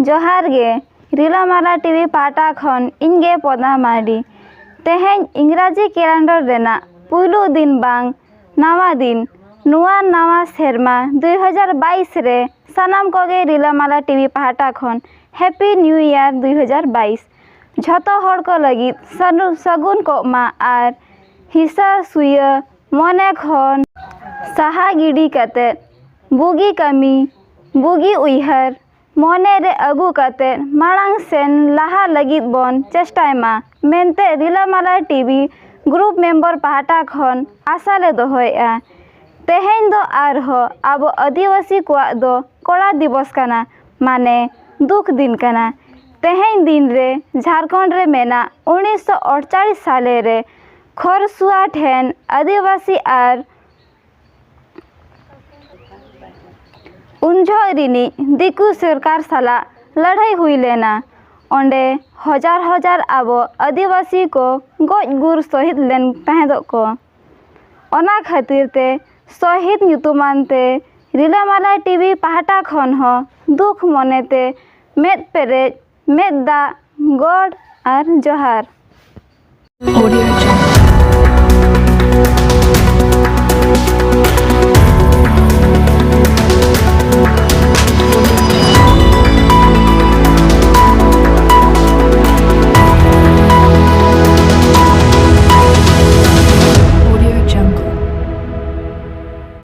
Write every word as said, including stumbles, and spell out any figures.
ᱡᱚᱦᱟᱨ ᱜᱮ, ᱨᱤᱞᱟᱹᱢᱟᱞᱟ ᱴᱤᱵᱷᱤ ᱯᱟᱦᱴᱟ ᱠᱷᱚᱱ ᱤᱧ ᱜᱮ ᱯᱚᱫᱟ ᱢᱟᱨᱰᱤ᱾ ᱛᱮᱦᱮᱧ ᱤᱝᱨᱟᱡᱤ ᱠᱮᱞᱮᱱᱰᱟᱨ ᱨᱮᱱᱟᱜ ᱯᱩᱭᱞᱩ ᱫᱤᱱ ᱵᱟᱝ ᱱᱟᱣᱟ ᱫᱤᱱ, ᱱᱚᱣᱟ ᱱᱟᱣᱟ ᱥᱮᱨᱢᱟ ᱫᱩᱭ ᱦᱟᱡᱟᱨ ᱵᱟᱭᱤᱥ ᱨᱮ ᱥᱟᱱᱟᱢ ᱠᱚᱜᱮ ᱨᱤᱞᱟᱹᱢᱟᱞᱟ ᱴᱤᱵᱷᱤ ᱯᱟᱦᱴᱟ ᱠᱷᱚᱱ Happy New Year ᱫᱩᱭ ᱦᱟᱡᱟᱨ ᱵᱟᱭᱤᱥ᱾ ᱡᱷᱚᱛᱚ ᱦᱚᱲ ᱠᱚ ᱞᱟᱹᱜᱤᱫ ᱥᱟᱹᱱᱩ-, ᱥᱟᱹᱜᱩᱱ ᱠᱚᱜ ᱢᱟ ᱟᱨ ᱦᱤᱥᱟᱹ ᱥᱩᱭᱟᱹ ᱢᱚᱱᱮ ᱠᱷᱚᱱ ᱥᱟᱦᱟ ᱜᱤᱰᱤ ᱠᱟᱛᱮ ᱵᱩᱜᱤ ᱠᱟᱹᱢᱤ, ᱵᱩᱜᱤ ᱩᱭᱦᱟᱹᱨ ᱢᱚᱱᱮ ᱨᱮ ᱟᱹᱜᱩ ᱠᱟᱛᱮ ᱢᱟᱲᱟᱝ ᱥᱮᱱ ᱞᱟᱦᱟ ᱞᱟᱹᱜᱤᱫ ᱵᱚᱱ ᱪᱮᱥᱴᱟᱭ ᱢᱟ ᱢᱮᱱᱛᱮ ᱨᱤᱞᱟᱹᱢᱟᱞᱟ ᱴᱤᱵᱷᱤ ᱜᱨᱩᱯ ᱢᱮᱢᱵᱚᱨ ᱯᱟᱦᱴᱟ ᱠᱷᱚᱱ ᱟᱥᱟ ᱞᱮ ᱫᱚᱦᱚᱭᱮᱫᱼᱟ᱾ ᱛᱮᱦᱮᱧ ᱫᱚ ᱟᱨᱦᱚᱸ ᱟᱵᱚ ᱟᱹᱫᱤᱵᱟᱹᱥᱤ ᱠᱚᱣᱟᱜ ᱫᱚ ᱠᱚᱲᱟ ᱫᱤᱵᱚᱥ ᱠᱟᱱᱟ, ᱢᱟᱱᱮ ᱫᱩᱠ ᱫᱤᱱ ᱠᱟᱱᱟ᱾ ᱛᱮᱦᱮᱧ ᱫᱤᱱ ᱨᱮ ᱡᱷᱟᱲᱠᱷᱚᱸᱰ ᱨᱮ ᱢᱮᱱᱟᱜ ᱩᱱᱤᱥᱥᱚ ᱟᱴᱪᱟᱞᱤᱥ ᱥᱟᱞᱮ ᱨᱮ ᱠᱷᱚᱨᱥᱩᱣᱟ ᱴᱷᱮᱱ ᱟᱹᱫᱤᱵᱟᱹᱥᱤ ᱟᱨ ᱩᱱ ᱡᱚᱦᱚᱜ ᱨᱤᱱᱤᱡ ᱫᱤᱠᱩ ᱥᱚᱨᱠᱟᱨ ᱥᱟᱞᱟᱜ ᱞᱟᱹᱲᱦᱟᱹᱭ ᱦᱩᱭ ᱞᱮᱱᱟ᱾ ᱚᱸᱰᱮ ᱦᱟᱡᱟᱨ ᱦᱟᱡᱟᱨ ᱟᱵᱚ ᱟᱹᱫᱤᱵᱟᱹᱥᱤ ᱠᱚ ᱜᱚᱡ ᱜᱩᱨ ᱥᱚᱦᱤᱫ ᱞᱮᱱ ᱛᱟᱦᱮᱸᱫᱚᱜ ᱠᱚ᱾ ᱚᱱᱟ ᱠᱷᱟᱹᱛᱤᱨ ᱛᱮ ᱥᱚᱦᱤᱫ ᱧᱩᱛᱩᱢᱟᱱ ᱛᱮ ᱨᱤᱞᱟᱹᱢᱟᱞᱟ ᱴᱤᱵᱷᱤ ᱯᱟᱦᱴᱟ ᱠᱷᱚᱱ ᱦᱚᱸ ᱫᱩᱠ ᱢᱚᱱᱮ ᱛᱮ ᱢᱮᱫ ᱯᱮᱨᱮᱡ ᱢᱮᱫ ᱫᱟᱜ, ᱜᱚᱰ ᱟᱨ ᱡᱚᱦᱟᱨ᱾